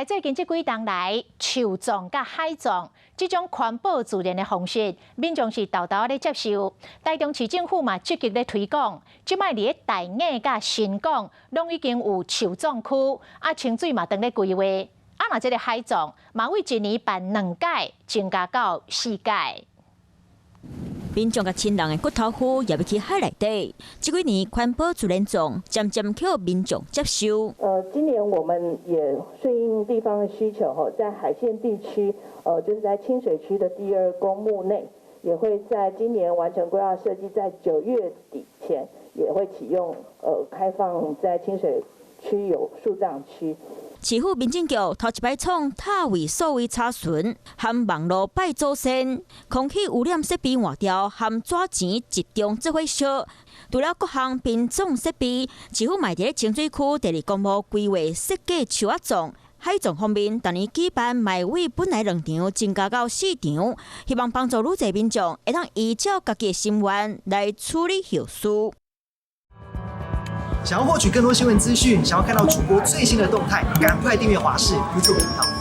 最近這幾冬來，樹葬佮海葬這種環保自然的方式，民眾是沓沓仔咧接受。台中市政府嘛積極咧推廣，這擺佇咧大雅佮新港，攏已經有樹葬區，啊清水嘛當咧規劃。啊，若這个海葬，嘛為一年辦兩屆，增加到四屆。民眾佮親人的骨頭灰也欲去海內底。這幾年環保自然葬漸漸予民眾接受。今年我們也順應地方的需求，吼，在海線地區，就是在清水區的第二公墓內，也會在今年完成規劃設計，在9月底前也會啟用，開放在清水區有樹葬區。市府民政局頭一擺創塔位數位查詢，含網路拜祖先，空氣污染設備換掉，含紙錢集中做伙燒。除了各項殯葬設備，市府嘛佇咧清水區第二公墓規劃設計樹仔葬。海葬方面，逐年舉辦嘛會本來兩場增加到四場，希望幫助愈濟民眾會當依照家己的心願來處理後事。想要獲取更多新聞資訊，想要看到主播最新的動態，趕快訂閱華視 YouTube 頻道。